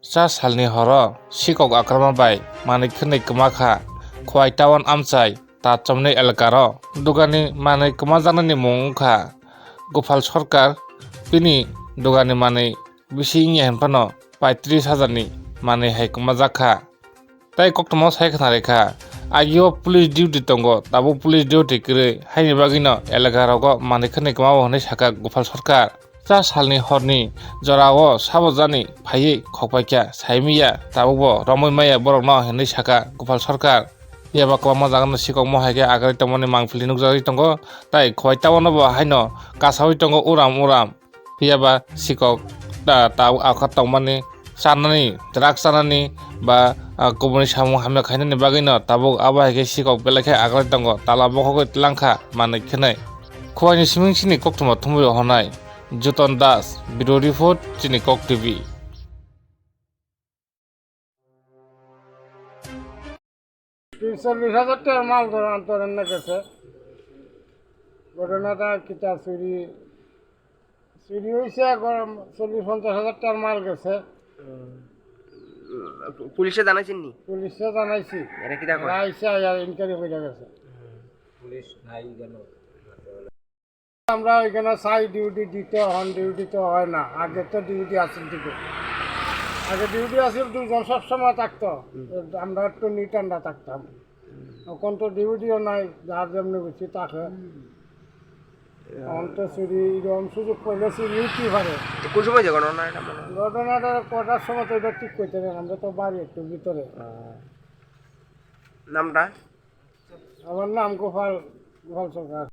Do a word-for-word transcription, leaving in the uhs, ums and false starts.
Cha salni horo sikok akrama bai manwi khwnwi kwma kha Khowai town amchai Tachomni elakaro. Dugani manwi kwmajaknani mung wngkha Gopal Sarkar, bini dugani manwi bisi wngya hinphano paitris hajarni manwi hai kwmajak kha. Tai koktwma sai khna rikha, agio police duty tongo, tabuk police duty kwrwi, haini bagwino elaka rogo manwi khwnwi kwmao hwnwi sakha Gopal Sarkar. Cha salni horni jorao sabo jani phaiwi khokpaikha, saimanya, tabukbo romwi maya borokno hwnwi sakha Gopal Sarkar. Phiya ba kwbangma jagano sikokma hai khe agari tongmani mangpili nukjagwi tongo, tai Khowai town-o bo haino kasaui tongo uram uram. Phiya ba sikok ta, ta akha tongmani chanani, drugs chanani ba, ah, kubuni samung hamya khainani bagwino tabuk abo hai khe sikok belai khe aglai tongo, tala bokhogwi tlangkha manwi khwnwi. Khowaini siming sini koktwma thumwi rohornai Juton Das, Bureau Report, Chini Kok T V. তিরিশ চল্লিশ হাজার টাকার মাল ধরান ধরান না গেছে। ঘটনাটা কিতা চুরি, চুরি হয়েছে, এখন চল্লিশ পঞ্চাশ হাজার টাকার মাল গেছে। পুলিশে জানাইছেন নি? পুলিশে জানাইছি। এরা কিতা করে? এরা আইসে, আইয়া ইনকোয়ারি করে গেছে। পুলিশ নাই কেন? আমরা ওইখানে চাই ডিউটি দিতে, এখন ডিউটি তো হয় না। আগে তো ডিউটি আছিল দিকে, আগে ডিউটি আছিল, দুইজন সবসময় থাকতো। আমরা একটু নিট আন্ডা থাকতাম। এখন তো ডিউটিও নাই, যার যেমনি খুশি থাকে। এখন তো চুরি এরকম সুযোগ পেলে চুরি হইতেই পারে। তো কোন সময় যে ঘটনা এটা মনে হয়? ঘটনাটা কটার সময় তো এটা ঠিক করতে পারি, আমরা তো বাড়ি একটু ভিতরে। আহ, নামটা? আমার নাম গোপাল, গোপাল সরকার।